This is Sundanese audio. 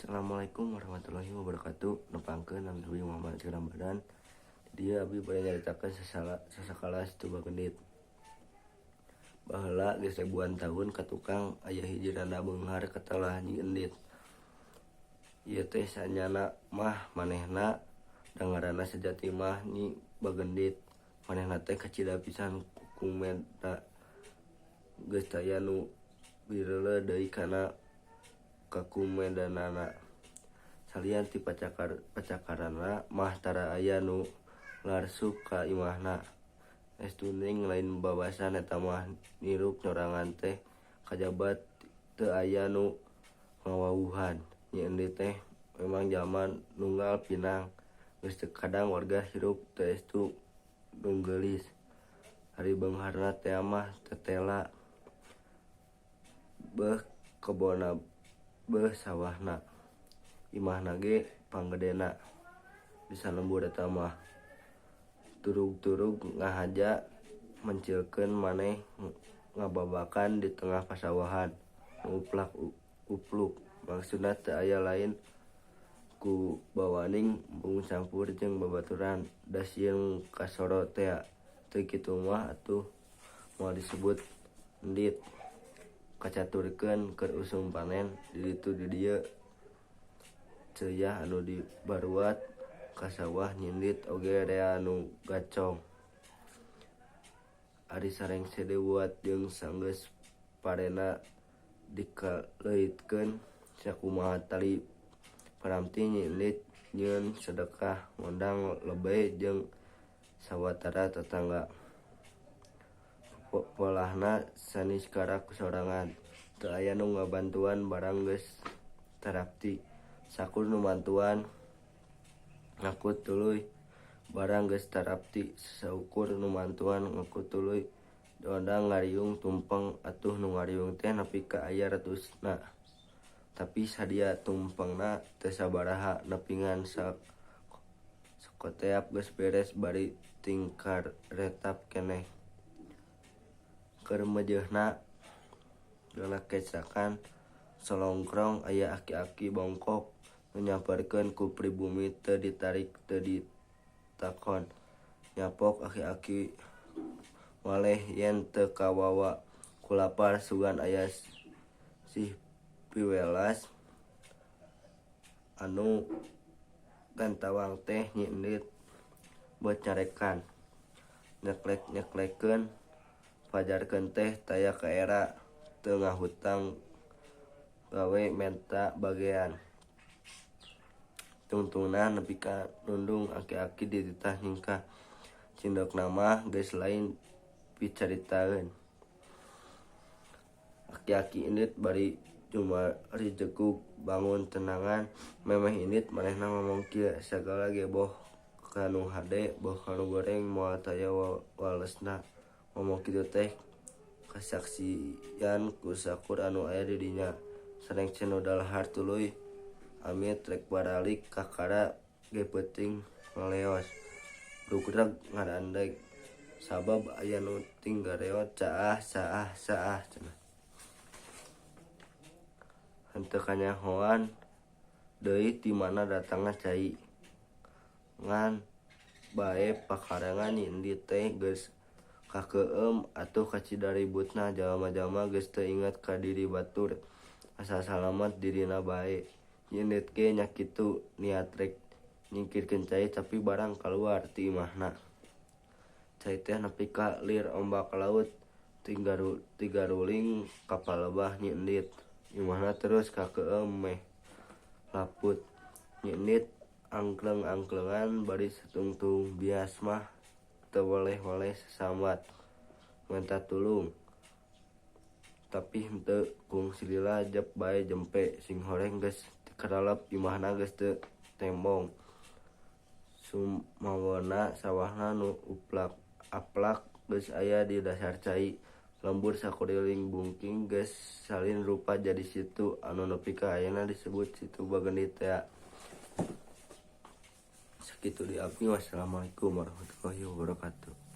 Assalamualaikum warahmatullahi wabarakatuh. Nepangkeun, nami abdi Muhammad Ramadan. Di dieu abdi bade nyaritakeun sasakala Situ Bagendit. Baheula, geus ribuan tahun ka tukang, aya hiji randa beunghar katelah Nyi Endit. Ieu teh sanyana mah manehna da ngaranna sajati mah Nyi Bagendit. Manehna teh kacida pisan kukumedna, geus taya nu bireuleuh deui kana kakumedanana. Salian ti pacakaranna mah tara aya nu larsuk ka imahna. Estuning lain babasan eta mah, nirup sorangan teh kajaba teu aya nu ngawawuhan. Nyi Endit teh memang jalma nunggal pinang, geus teu kadang warga hirup teu estu nu geulis. Ari beungharna tea mah tetela, beuh kebonna, beuh sawahna, imahna ge panggedena di salembur eta mah. Turug-turug ngahaja mencilkeun maneh ngababakan di tengah pasawahan nu uplak upluk. Maksudna teu aya lain ku bawaning embung campur jeung babaturan, da sieun kasoro tea. Teu kitu mah atuh moal disebut endit. Kacaturkeun keur usum panen di ditu di dieu ceuyah anu dibaruat ka sawah Nyi Endit oge rea nu gacong. Ari sarengse dibuat jeung sanggeus parena dikaleuitkeun sakumaha tali paramti, Nyi Endit nyieun sedekah ngondang lebe jeung sawatara tatangga. Polahna saniskara sorangan, teu aya nu ngabantuan barang geus tarapti. Sakur nu mantuan ngaku tuluy barang geus tarapti. Saukur nu mantuan ngaku tuluy diondang ngariung tumpeng. Atuh nu ngariung teh nepi ka aya ratusna. Tapi sadia tumpengna teu sabaraha, nepi ngan sakoteap geus beres bari tingkaretap keneh. Keur meujeuhna dina kecrakan solongkrong aya aki-aki bongkok nu nyamperkeun ku pribumi, teu ditarik teu ditakon. Nyapok aki-aki waleh yen teu kawawa ku lapar, sugan aya sih piwelas anu gantawang teh. Nyi Endit beut nyarekan, nyeklek-nyeklekeun, pajarkeun teh taya kaera, teu ngahutang gawe menta bagean. Tungtungna nepi ka nundung aki-aki dititah nyingkah. Cindokna mah geus lain picaritaeun. Aki-aki indit bari jumarijegug bangun teunangan. Memeh indit manehna ngomong kieu, "Sagala ge boh ka nu hade boh ka nu goreng moal taya walesna." Ngomong kitu teh kasaksian ku sakur anu aya di dinya. Sarengse nu dalahar tuluy amit rek baralik, kakara ge peuting ngaleos. Rugrag ngarandeg sabab aya nu tinggareot, "Caah, caah, caah," cenah. Henteu kanyahoan deui ti mana datangna cai. Ngan bae pakarangan Nyi Endit teh geus kakeueum atuh kacida ributna. Jalma-jalma geus teu inget ka diri batur, asal salamet dirina bae. Nyi Endit ge nya kitu, niat rek nyingkirkeun cai tapi barang kaluar ti imahna cai teh nepi ka lir ombak laut tigaruling ka palebah Nyi Endit. Imahna terus kakeueum meh laput. Nyi Endit angkleng-angklengan bari satungtung bias mah teu weleh-weleh sasambat menta tulung. Tapi henteu, kungsi lila jep bae jempe. Singhoreng geus tikaralep, imahna geus teu tembong. Sumawona sawahna nu aplak geus aya di dasar cai. Lembur sakuriling bungking geus salin rupa jadi situ anu nepi ka ayeuna disebut Situ Bagendit tea. Sakitu di abdi, wassalamualaikum warahmatullahi wabarakatuh.